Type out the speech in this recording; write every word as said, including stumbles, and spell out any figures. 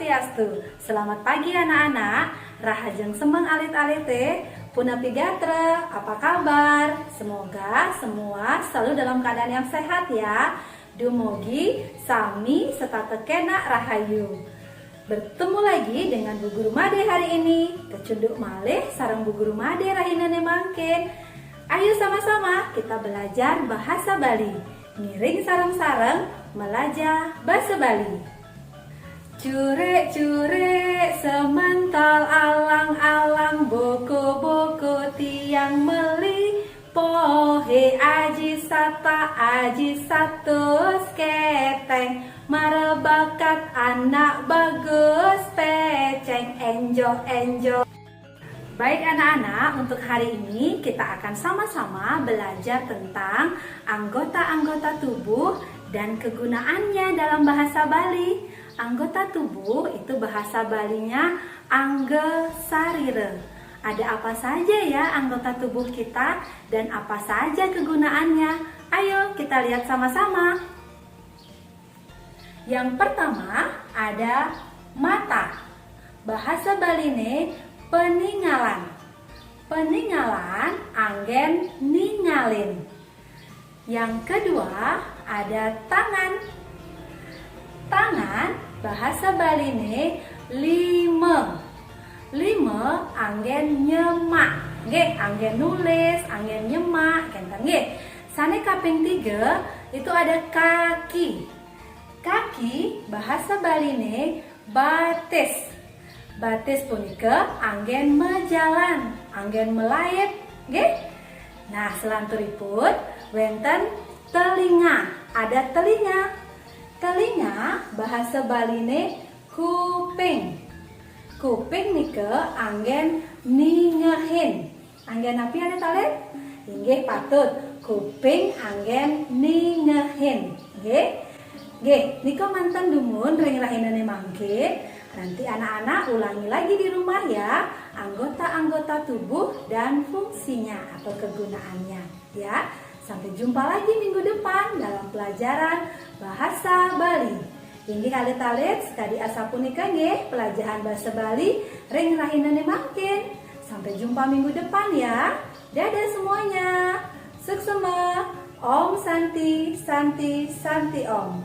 Swastiastu. Selamat pagi anak-anak. Rahajeng semeng alit-alite. Punapi gatra, apa kabar? Semoga semua selalu dalam keadaan yang sehat ya. Dumugi sami setata kenak rahayu. Bertemu lagi dengan Bu Guru Made hari ini. Kecunduk malih sareng Bu Guru Made rahinane mangkin. Ayo sama-sama kita belajar bahasa Bali. Ngiring sareng-sareng melajah bahasa Bali. Curik-curik semental alang-alang, boko-boko tiang meli, pohe aji sata aji satus keteng, marebakat anak bagus peceng, enjo-enjo. Baik anak-anak, untuk hari ini kita akan sama-sama belajar tentang anggota-anggota tubuh dan kegunaannya dalam bahasa Bali. Anggota tubuh itu bahasa Balinya angga sarira. Ada apa saja ya anggota tubuh kita dan apa saja kegunaannya? Ayo kita lihat sama-sama. Yang pertama ada mata. Bahasa Baline peningalan. Peningalan anggen ningalin. Yang kedua ada tangan. Tangan bahasa Baline lima. Lima anggen nyemak. Nggih, anggen nulis, anggen nyemak, kenten nggih. Sane kaping tiga itu ada kaki. Kaki bahasa Baline batis. Batis punika anggen majalan, anggen malaib, nggih. Nah, selanturipun wenten telinga. Ada telinga. Telinga bahasa Baline kuping. Kuping nika anggen ningehin. Anggen napi alit-alit? Inggih patut, kuping anggen ningehin. Nggih. Nggih, nika manten dumun ring rahinane mangkin. Nanti anak-anak ulangi lagi di rumah ya, anggota-anggota tubuh dan fungsinya atau kegunaannya ya. Sampai jumpa lagi minggu depan dalam pelajaran bahasa Bali. Inggih alit-alit, sekadi asapunika nggih pelajaran bahasa Bali ring rahinane mangkin. Sampai jumpa minggu depan ya. Dadah semuanya. Suksema. Om Santi, Santi, Santi Om.